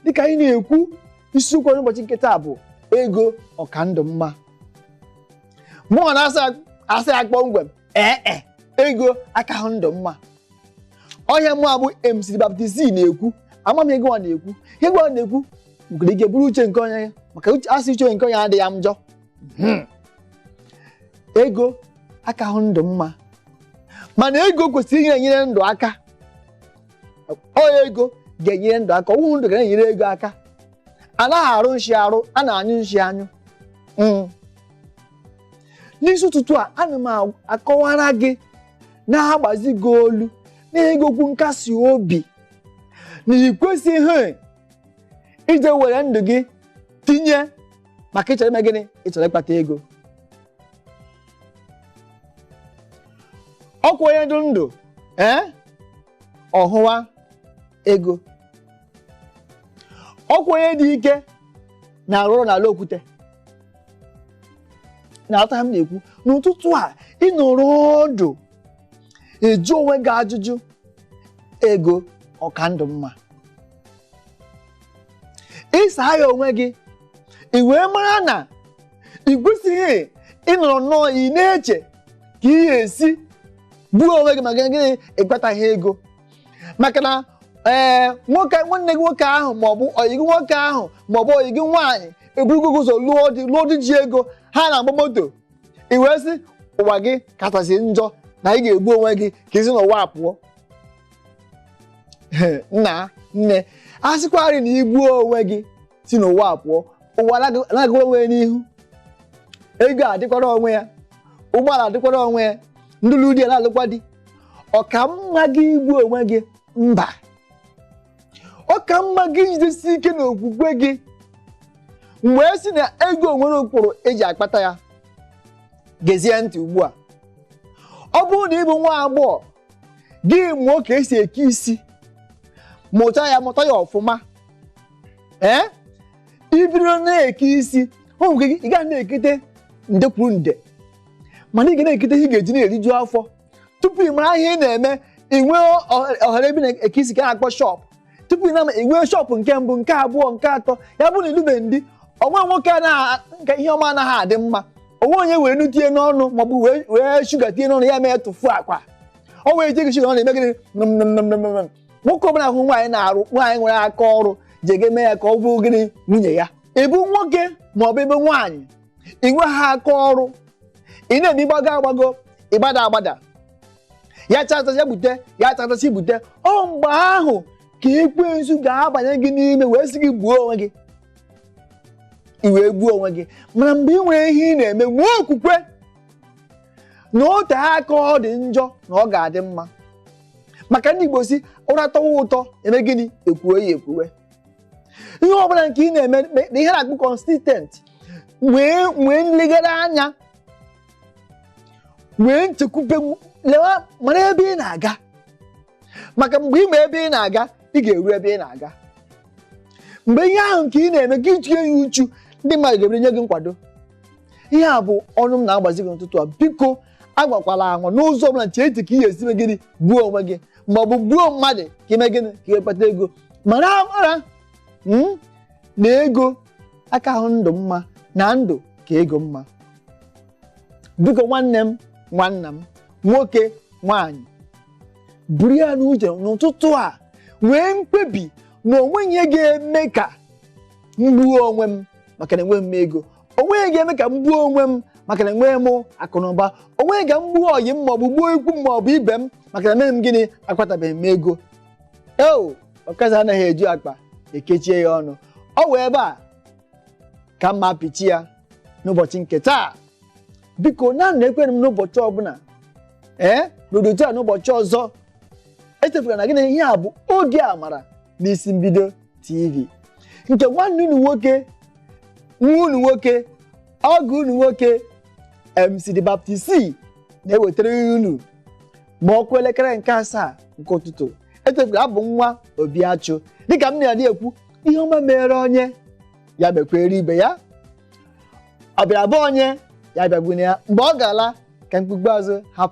Dịka anyị na-ekwu, isiokwu n'ụbọchị nke taa bụ ego ọka ndụ mma. Mụnwa na-asị ya kpọmkwem, ee ego akahụ ndụ mma. Ọhịa mụ abụ MC Baptist na-ekwu, ama m ego na-ekwu, ego na-ekwu nwere ike bụrụ uche nke onye, maka asị uche nke onye adịghị m njọ. Ego akahụ ndụ mma, mana ego kwesịrị inye ndụ aka. Ọ ego ga-enyere ndụ aka, ọwụhụ ndụ ga na-enyere ego aka. Anaghị arụ nshi arụ, a na-anyụ nshi anyụ. N'isi ụtụtụ a, ana m akọwara gị, na-agbazi gị olu, na-enye okwu nkasi obi na ị kwesịghị ije were ndụ gị tinye maka ịchọrọ ime gịnị, ịchọrọ ịkpata ego. Ọkwa onye ndụ ndụ ọhụwa ego, ọkwa onye dị ike na-arụ ọrụ n'ala okwute. Na-ata m na-ekwu n'ụtụtụ a, ị nọrọ ọdụ eju onwe gị ajụjụ, ego ọka ndụ mma? Ịsa ya onwe gị, ị wee mara na ị kwesịghị ịnọrọ nnọọ ị na-eche ka ị ga-esi gbuo onwe gị maka gịnị, ịkpataghị ego. Maka na ee nwoke nwanne gị nwoke ahụ maọbụ oyi gị nwoke ahụ maọbụ oyi gị nwaanyị eburugo gị ụzọ lụọ di ji ego, ha na-agba moto, i wee sị ụwa gị kachasị njọ na ị ga-egbu onwe gị ka isi n'ụwa pụọ. Nna nne, a sịkwarị na igbuo onwe gị si n'ụwa pụọ, ụwa na-agụ onwe ya n'ihu, ego adịkwara onwe ya, ụgbọala adịkwara onwe ya, ndị lụrụ di ya na-alụkwa di. Ọ ka mma gị igbu onwe gị? Mba. Ọ ka mma gị jidesi ike n'okwukwe gị. Mgbe e si na ego nwere ụkpụrụ eji akpata ya, gezie ntị ugbu a. Ọ bụrụ na ị bụ nwa agbọghọ, gị mụọ ka esi eke isi, mụta ya, mụta ya ọfụma. Ee, ibido na-eke isi, o nwere ike ị gaghị na-ekete nde kwuru nde, mana ị ga na-ekete ihe ị ga-eji na-eriju afọ. Tupu ị mara ihe ị na-eme, ị nwee ohere ebe na-eke isi ka a na-akpọ shọpụ. Tupu ị na ị nwee shọpụ nke mbụ, nke abụọ, nke atọ, ya bụrụ na ilube ndị onwe nwoke nke ihe ọma anaghị adị mma, onwe onye were nnu tinye n'ọnụ maọbụ wee shuga tinye n'ọnụ ya mee tụfuo akwa, o wee jee gị shuga ọ na-eme gịnị, nm. Nwoke ọbụla hụ nwaanyị na-arụ, nwaanyị nwere aka ọrụ, ji ga eme ya ka ọ bụrụ gịnị, nwunye ya. Ị bụ nwoke maọbụ ebe nwaanyị, ị nweghị aka ọrụ, ị na-eme ịgbago agbago, ịgbada agbada, ya chatasị ya bute, ya chatasị bute, ọ mgbe ahụ ka ekwensu ga-abanye gị n'ime wee sị gị gbuo onwe gị, i wee gbuo onwe gị. Mana mgbe ị nwere ihe ị na-eme, nwee okwukwe na ote aka ọ dị njọ na ọ ga-adị mma. Maka ndị Igbo si ụra tọwa ụtọ eme gịnị, ekwuwe ya ekwuwe. Ihe ọbụla nke ị na-eme na ihe na-akpụ consistent, nwee nlegara anya, nwee nchekwube, lewa mara ebe ị na-aga. Maka mgbe ị ma ebe ị na-aga, ị ga-eru ebe ị na-aga. Mgbe ihe ahụ nke ị na-eme gị tinye ya uchu, ndị mmadụ ga-ebere nye gị nkwado. Ihe a bụ ọnụ m na-agbazi gị n'ụtụtụ a. Biko agwakwala anwa n'ụzọ ọbụla chee eche ka ị ga-esi mee gịnị, gbuo onwe gị ma ọ bụ gbuo mmadụ ka ime gịnị, ka ị kpata ego. Mara amara na ego aka ahụ ndụ mma, na ndụ ka ego mma. Biko nwanne m, nwanna m, nwoke, nwaanyị, buru ya n'uche n'ụtụtụ a, nwee mkpebi na onweghị ihe ga-eme ka m gbuo onwe m maka na enweghị m ego, onweghị ga-eme ka m gbuo onwe m maka na enweghị m akụnụba, onweghị ka m gbuo ọyị m maọbụ gbuo ikwu m maọbụ ibe m maka na emeghị m gịnị, akpatabeghị m ego. Eo ọkazi anaghị eju akpa ekechie ya ọnụ. Ọ wee ebe a ka mma apịchi ya n'ụbọchị nke taa. Biko naanị ekwere m n'ụbọchị ọbụla, ee n'ụdịtụ a n'ụbọchị ọzọ, echefuru na gịnị, ihe a bụ Oge Amara n'Isi Mbido TV nke nwanne unu nwoke, nwa unu nwoke, ọgụ unu nwoke, MC The Baptist na-ewetara unu ma ọkụ elekere nke 7 nke ụtụtụ. Echefuru abụ nwa Obiachụ. Dịka m na-adị ekwu, ihe ọma mere onye ya mekwere ibe ya, ọ bịara bụ onye ya bịagbune ya mgbe ọ ga-ala ka mkpukpe azụ hapụ.